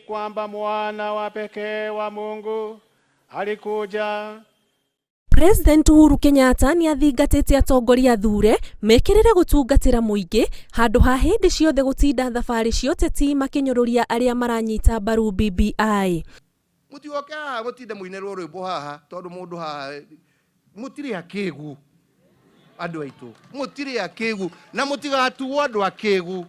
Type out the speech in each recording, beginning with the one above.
Kwamba mwana wa pekee wa Mungu alikuja. President Uhuru Kenyatta nĩathingatĩte atongoria athure mekĩrĩre gũtungatĩra mũingĩ handũ ha hĩndĩ ciothe gũtinda thabarĩ cia ũteti makĩnyũrũria arĩa maranyita mbaru BBI. Mũtigoke haha mũtinde mũinĩrwo rwĩmbo haha tondũ mũndũ haha mũtirĩ akĩgu andũ aitũ, mũtirĩ akĩgu na mũtigatuo andũ akĩgu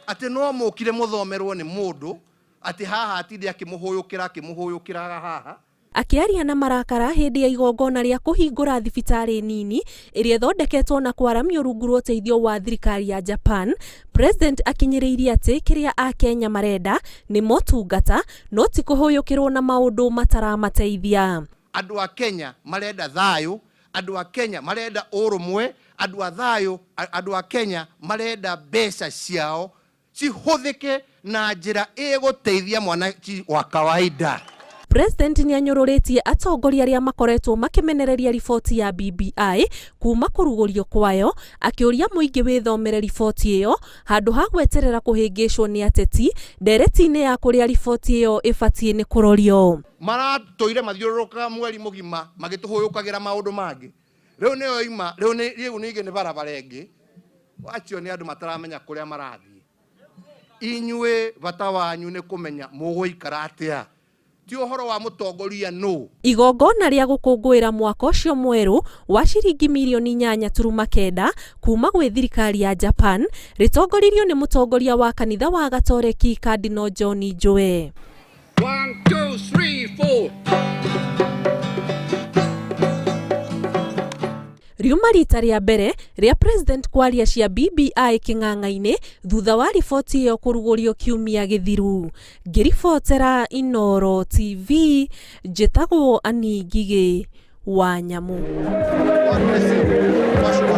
atĩ no mũkire mũthomerwo nĩ mũndũ atĩ haha atinde akĩmũhũyũkĩra akĩmũhũyũkĩraga haha. Akĩaria na marakara hĩndĩ ya igongona rĩa kũhingũra thibitarĩ nini ĩrĩa ĩthondeketwo na kwaramio rungu rwa ũteithio wa thirikari ya Japan, President akinyĩrĩirie atĩ kĩrĩa Akenya marenda nĩ motungata no ti kũhũyũkĩrwo na maũndũ mataramateithia. Andũ a Kenya marenda thayũ, andũ a Kenya marenda ũrũmwe, andũ a thayũ, andũ a Kenya marenda mbeca ciao cihũthĩke na njĩra ĩgũteithia mwananchi wa kawaida. President nĩanyũrũrĩtie atongoria arĩa makoretwo makĩmenereria riboti ya BBI kuma kũrugũrio kwayo, akĩũria mũingĩ wĩthomere riboti ĩyo handũ ha gweterera kũhĩngĩcwo nĩ ateti ndereti-inĩ ya kũrĩa riboti ĩyo ĩbatiĩ nĩ kũrorio. Maratũire mathiũrũrũkaga mweri mũgima magĩtũhũyũkagĩra maũndũ mangĩ. Rĩu nĩyo ima, rĩu nĩ rĩu ningĩ nĩ barabara ĩngĩ. Acio nĩ andũ mataramenya kũrĩa marathiĩ. Inyuĩ bata wanyu nĩ kũmenya mũgũikara atĩa. Ti ũhoro wa mũtongoria nũ. Igongona rĩa gũkũngũĩra mwaka ũcio mwerũ wa ciringi mirioni 8.9 kuma gwĩ thirikari ya Japan rĩtongoririo nĩ mũtongoria wa kanitha wa Gatoreki Cardinal John Njue. 1, 2, 3, 4. Riuma rita rĩa mbere rĩa President kwaria cia BBI kĩng'ang'a-inĩ thutha wa riboti ĩyo kũrugũrio kiumia gĩthiru. Ngĩribotera Inooro TV, njĩtagwo Annie Ngigĩ wa Nyamu. God bless you.